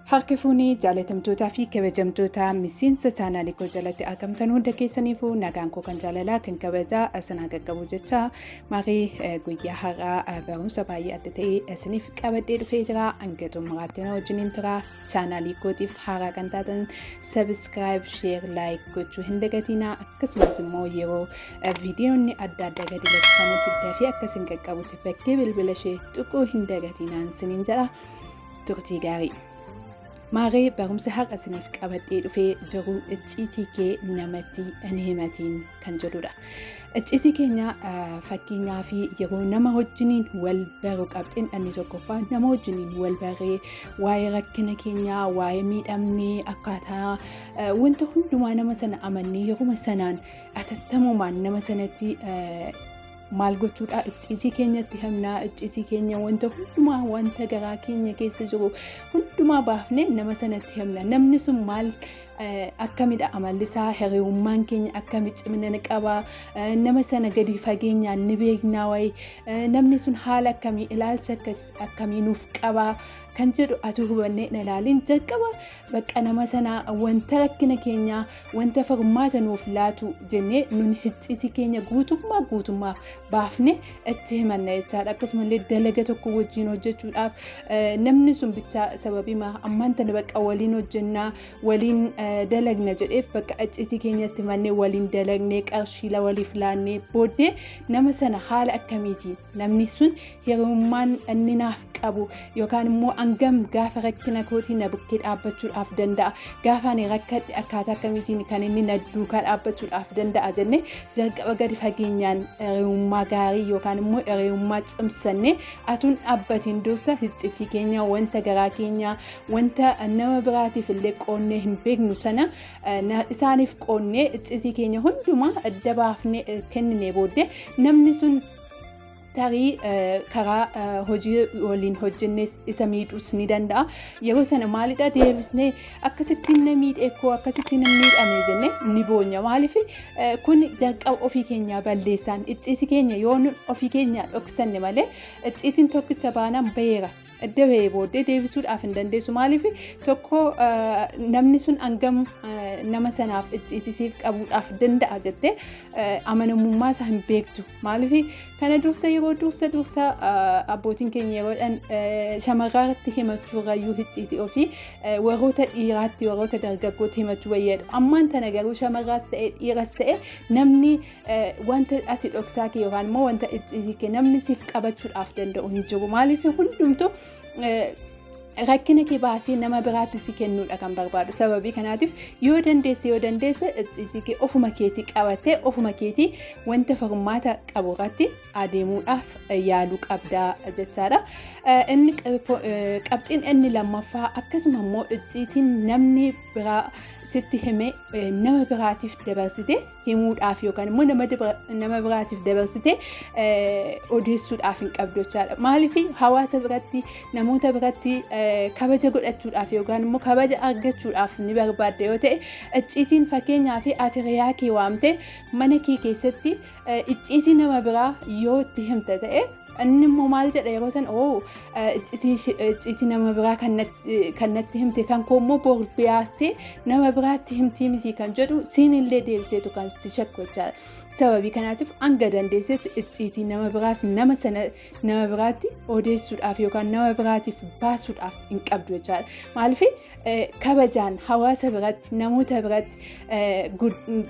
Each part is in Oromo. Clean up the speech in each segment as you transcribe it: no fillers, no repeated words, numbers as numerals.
Harka fuunee jaalatamtootaa fi kabajamtoota miseensa chaanaalii koo jalatti argamtan hunda keessaniifuu nagaan koo kan jaalalaa kan kabajaa isin qaqqabu jecha marii guyyaa har'aa barumsa baay'ee adda ta'e isiniif qabadhee dhufee jira. Hanga xumuraatti na wajjiniin tura. Chaanaalii kootiif haaraa kan taatan subscribe, share, like gochuu hin dagatinaa. Akkasumas immoo yeroo viidiyoonni adda addaa gadi lakkifamutti dafee akka isin qaqqabutti bakkee bilbila ishee tuquu hin dagatinaan isiniin jedha. Turtii gaarii. Maaree barumsa har'a isiniif qabadhee dhufee jiru icciitii kee namatti hin himatiin kan jedhudha. Icciitii keenya fakkeenyaa fi yeroo nama wajjiniin wal baru qabxiin inni tokkoffaa nama wajjiniin wal baree waa'ee rakkina keenyaa, waa'ee miidhamnee, akkaataa wanta hundumaa nama sana amannee yeruma sanaan atattamumaan nama sanatti maal gochuudha icciitii keenyatti himnaa, icciitii keenya wanta hundumaa wanta garaa keenya keessa jiru hundumaa baafnee nama sanatti himna. Namni sun maal akkamidha amalli isaa, hiriyummaan keenya akkami cimina ni qaba, nama sana gadi fageenyaan ni beeknaa wayi, namni sun haala akkamii ilaalcha akkamii nuuf qaba kan jedhu atu hubannee hin ilaalin jalqaba bakka nama sana wanta rakkina keenyaa wanta furmaata nuuf laatu jennee nun icciitii keenya guutummaa guutummaa baafne itti himanna jechaadha. Akkasumallee dalaga tokko wajjin hojjechuudhaaf namni sun bichaa sababii ammaan tana bakka waliin hojjennaa waliin dalagna jedheef bakka icciitii keenyatti himannee waliin dalagnee qarshii waliif laannee booddee nama sana haala akkamiiti namni sun hiriyummaan inni naaf qabu yookaan immoo hangam gaafa rakkina kootii na bukkee dhaabbachuudhaaf danda'a, gaafa ani rakkadhe akkaataa akkamiitiin kan inni na duukaa dhaabbachuudhaaf danda'a jennee jalqaba gadi fageenyaan hiriyummaa gaarii yookaan immoo hiriyummaa cimsannee atuun dhaabbatiin dursa icciitii keenya wanta garaa keenyaa wanta nama biraatiif illee qoonnee hin beeknu sana isaaniif qoonnee icciitii keenya hundumaa adda baafnee kenninee booddee namni sun tarii karaa hojii waliin hojjennes isa miidhuus ni danda'a. Yeroo sana maalidha deebisnee akkasittiin na miidhee koo akkasittiin na miidhame jennee ni boonya. Maaliif kun jalqaba ofii keenyaa balleessaan icciitii keenya yoo ofii keenyaa dhoksanne malee icciitiin tokkicha baanaan baheera. Edda bahee booddee deebisuudhaaf hin dandeessu. Maaliif tokko namni sun hangam nama sanaaf icciitisiif qabuudhaaf danda'a jettee amanamummaa isaa hin beektu. Maaliif kana dursa yeroo dursa dursa abbootiin keenya yeroodhaan shamarraatti himachuu irrayyuu icciitii ofii warroota dhiiraatti warroota dargaggootti himachuu wayyaadha. Ammaan tana garuu shamarraas ta'e dhiiras ta'e namni wanta ati dhoksaa kee yookaan immoo wanta icciitii kee namni siif qabachuudhaaf danda'u hin jiru. Maaliif hundumtuu rakkina kee baasee nama biraatti si kennuudha kan barbaadu. Sababii kanaatiif yoo dandeesse icciitii kee ofuma keetii qabattee ofuma keetii wanta furmaata qabu irratti adeemuudhaaf yaaluu qabdaa jechaadha. Inni qabxiin inni lammaffaa akkasuma immoo icciitiin namni biraa sitti hime nama biraatiif dabarsite himuudhaaf yookaan immoo nama biraatiif dabarsite odeessuudhaaf hin qabdu jechaadha. Maaliif hawaasa biratti namoota biratti kabaja godhachuudhaaf yookaan immoo kabaja argachuudhaaf ni barbaadda yoo ta'e icciitiin fakkeenyaa fi ati hiriyaa kee waamte mana kee keessatti icciitii nama biraa yoo itti himta ta'e inni immoo maal jedha yeroo sana oo icciitii nama biraa kan natti himte kan koo immoo bor biyaastee nama biraatti himtii miti kan jedhu siin illee deebiseetu kan sitti shakku jechaadha. Sababii kanaatiif hanga dandeessetti icciitii nama biraas nama sana nama biraatti odeessuudhaaf yookaan nama biraatiif baasuudhaaf hin qabdu jechaadha. Maaliif kabajaan hawaasa biratti namoota biratti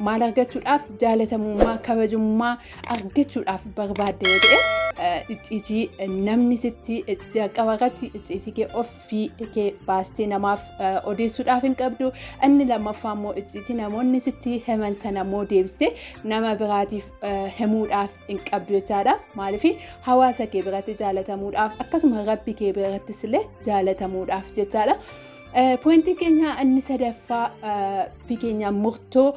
maal argachuudhaaf jaalatamummaa kabajummaa argachuudhaaf barbaadde yoo ta'e icciitii namni sitti jalqaba irratti icciitii kee ofii kee baastee namaaf odeessuudhaaf hin qabdu. Inni lammaffaa immoo icciitii namoonni sitti himan sana immoo deebistee nama biraatiif himuudhaaf hin qabdu jechaadha. Maaliif hawaasa kee biratti jaalatamuudhaaf akkasuma rabbi kee birattis illee jaalatamuudhaaf jechaadha. Pointii keenya inni sadaffaa ofii keenya murtoo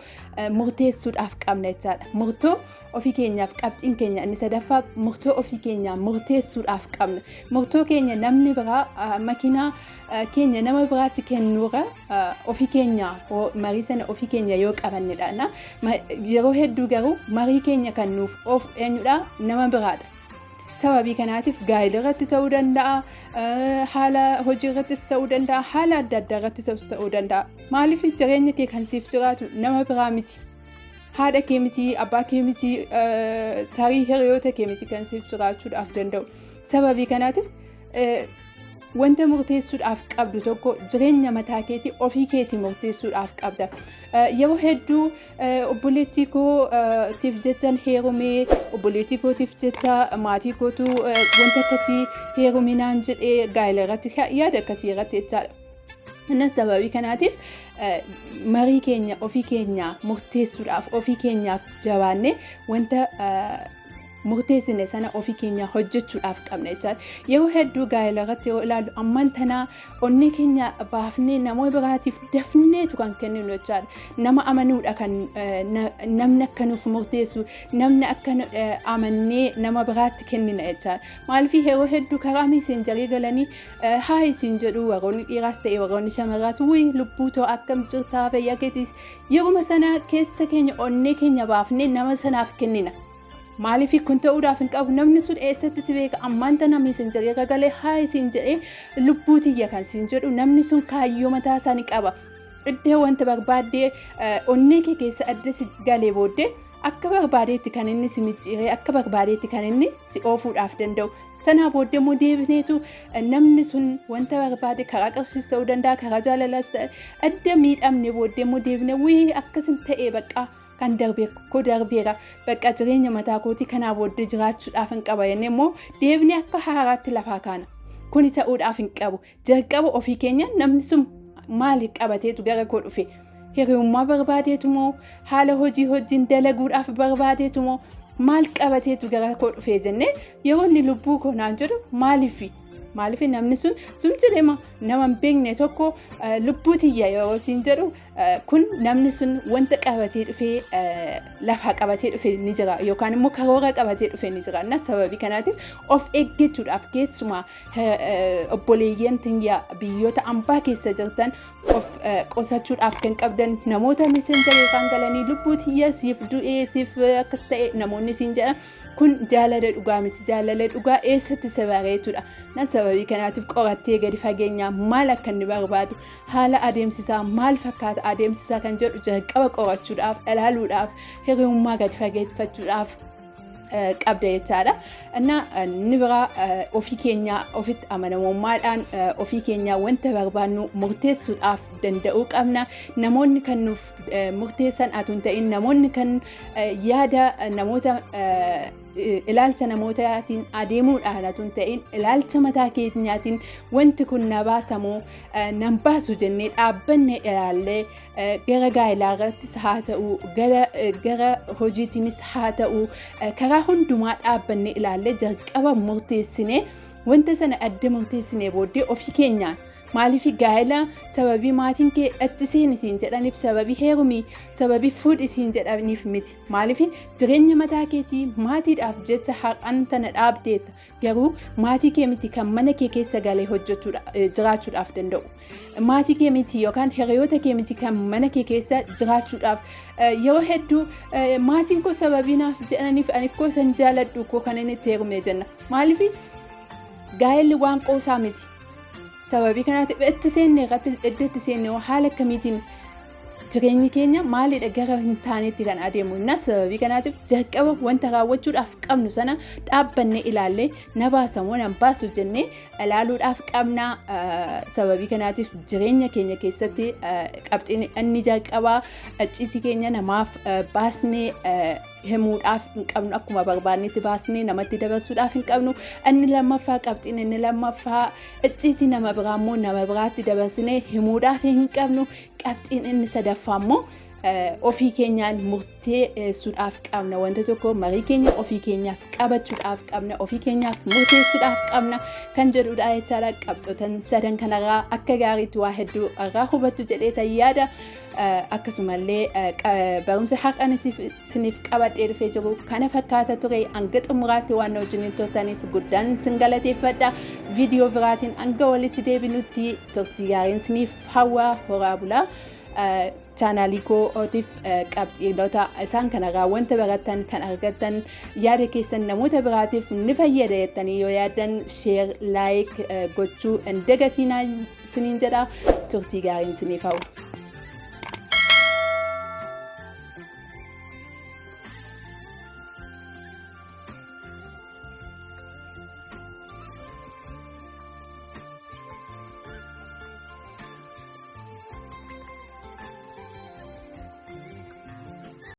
murteessuudhaaf qabna jechaadha. Murtoo ofii keenyaaf qabxiin keenya inni sadaffaa murtoo ofii keenyaa murteessuudhaaf qabna. Murtoo keenya namni biraa makiinaa keenya nama biraatti kennuurra ofii keenya marii sana ofii keenya yoo qabannedha. Yeroo hedduu garuu marii keenya kan nuuf of eenyudha nama biraadha. Sababii kanaatiif gaa'ela irratti ta'uu danda'a, haala hojii irrattis ta'uu danda'a, haala adda addaa irrattis ta'uu danda'a. Maaliif jireenya kee kan siif jiraatu nama biraa miti. Haadha kee miti, abbaa kee miti, tarii hiriyoota kee miti kan siif jiraachuudhaaf danda'u. Sababii kanaatiif wanta murteessuudhaaf qabdu tokko jireenya mataa keetii ofii keetii murteessuudhaaf qabda. Yeroo hedduu obboleettii kootiif jechan heerumee, obboleettii kootiif jecha maatii kootu wanta akkasii heeruminaan jedhee gaa'ela irratti yaada akkasii irratti jechaadha. Innis sababii kanaatiif marii keenya ofii keenya murteessuudhaaf ofii keenyaaf jabaannee wanta murteessine sana ofii keenya hojjechuudhaaf qabna jechaadha. Yeroo hedduu gaa'ela irratti yeroo ilaallu ammaan tanaa onnee keenya baafnee namoota biraatiif dafneetu kan kenninu jechaadha. Nama amanuudha kan namni akka nuuf murteessu, namni akka amannee nama biraatti kennina jechaadha. Maaliif yeroo hedduu karaa miiseenjarii galanii haa isin jedhu warroonni dhiiraas ta'e warroonni shamarraas, wuyi lubbuu too akkam jirtaa, fayyaa keetiis, yeruma sana keessa keenya onnee keenya baafnee nama sanaaf kennina. Maaliif kun ta'uudhaaf hin qabu? Namni sun eessatti si beeka? Ammaan tana miisenjarii irra galee haa isin jedhee lubbuu tiyya kan siin jedhu namni sun kaayyoo mataa isaa ni qaba. Iddoo wanta barbaaddee onnee kee keessa adda si galee booddee akka barbaadeetti kan inni si micciiree, akka barbaadeetti kan inni si oofuudhaaf danda'u. Sanaa booddee immoo deebineetu namni sun wanta barbaade karaa qarshiis ta'uu danda'a, karaa jaalalaas ta'e, adda miidhamne booddee immoo deebine wii akkasin ta'ee bakka kan darbe koo darbeera, bakka jireenya mataa kootii kanaa booddee jiraachuudhaaf hin qaba jennee immoo deebinee akka haaraatti lafaa kaana. Kuni ta'uudhaaf hin qabu. Jalqaba ofii keenya namni sun maali qabateetu gara koo dhufe? Hiriyummaa barbaadeetu moo, haala hojii hojiin dalaguudhaaf barbaadeetu moo, maal qabateetu gara koo dhufe jennee yeroo inni lubbuu koo naan jedhu maaliifi? Maaliif namni sun sun jedhema nama hin beekne tokko lubbuu tiyya yeroo siin jedhu, kun namni sun wanta qabatee dhufee lafaa qabatee dhufe ni jira yookaan immoo karoora qabatee dhufe ni jira. Na sababii kanaatiif of eeggachuudhaaf keessumaa obboleeyyan tiyya biyyoota ambaa keessa jirtan of qusachuudhaaf kan qabdan namoota miseenjarii kan galanii lubbuu tiyya siif du'ee siif akkas ta'e namoonni siin jedhan kun jaalala dhugaa miti. Jaalala dhugaa eessatti si bareetudha? Na sababii kanaatiif qorattee gadi fageenyaa maal akka inni barbaadu, haala adeemsisaa maal fakkaata adeemsisaa kan jedhu jalqaba qorachuudhaaf, ilaaluudhaaf, hiriyummaa gadi fageeffachuudhaaf qabda jechaadha. Inna inni biraa ofii keenya ofitti amanamummaadhaan ofii keenya wanta barbaannu murteessuudhaaf danda'uu qabna. Namoonni kan nuuf murteessan atu hin ta'in, namoonni kan yaada namoota ilaalcha namootaatiin adeemuudhaan atu hin ta'in, ilaalcha mataa keenyaatiin wanti kun na baasamoo nan baasu jennee dhaabbanne ilaallee gara gaa'elaa irrattis haa ta'u, gara hojiitiinis haa ta'u, karaa hundumaa dhaabbanne ilaallee jalqaba murteessinee wanta sana adda murteessinee booddee ofii keenyaan. Maaliif gaa'ela sababii maatiin kee itti seeni siin jedhaniif, sababii heerumii, sababii fuudhi siin jedhaniif miti. Maaliif jireenya mataa keetii maatiidhaaf jecha har'an tana dhaabdeetta, garuu maatii kee miti kan mana kee keessa galee hojjechuudha jiraachuudhaaf danda'u. Maatii kee miti yookaan hiriyoota kee miti kan mana kee keessa jiraachuudhaaf. Yeroo hedduu maatiin koo sababii naaf jedhaniif ani koo san jaaladhu koo kan inni itti heerume jenna. Maaliif gaa'elli waan qoosaa miti. Sababii kanaatiif itti seenne irratti edda itti seenne haala akkamiitiin jireenyi keenya maalidha gara hin taanetti kan adeemu. Na sababii kanaatiif jalqaba wanta raawwachuudhaaf qabnu sana dhaabbanne ilaallee na baasamoo nan baasu jennee ilaaluudhaaf qabna. Sababii kanaatiif jireenya keenya keessatti qabxiin inni jalqabaa icciitii keenya namaaf baasnee himuudhaaf hin qabnu, akkuma barbaannetti baasnee namatti dabarsuudhaaf hin qabnu. Inni lammaffaa, qabxiin inni lammaffaa, icciitii nama biraa immoo nama biraatti dabarsinee himuudhaaf hin qabnu. Qabxiin inni sadaffaa immoo ofii keenyaan murteessuudhaaf qabna. Wanta tokko marii keenya ofii keenyaaf qabachuudhaaf qabna, ofii keenyaaf murteessuudhaaf qabna kan jedhudha jechaadha. Qabxootan sadan kanarraa akka gaariitti waa hedduu irraa hubattu jedhee yaada. Akkasumallee barumsa har'an isiniif qabadhee dhufee jiru kana fakkaata ture. Hanga xumuraatti waan na wajjin turtaniif guddaan isin galateeffadha. Viidiyoo biraatiin hanga walitti deebinutti turtii gaariin isiniif hawwa, horaa bulaa. Chaanaalii kootiif qabxiilota isaan kanarraa wanta barattan kan argattan, yaada keessan namoota biraatiif ni fayyada jettanii yoo yaaddan, share, like gochuu hin dagatinaa isiniin jedha. Turtii gaariin isiniif hawwa.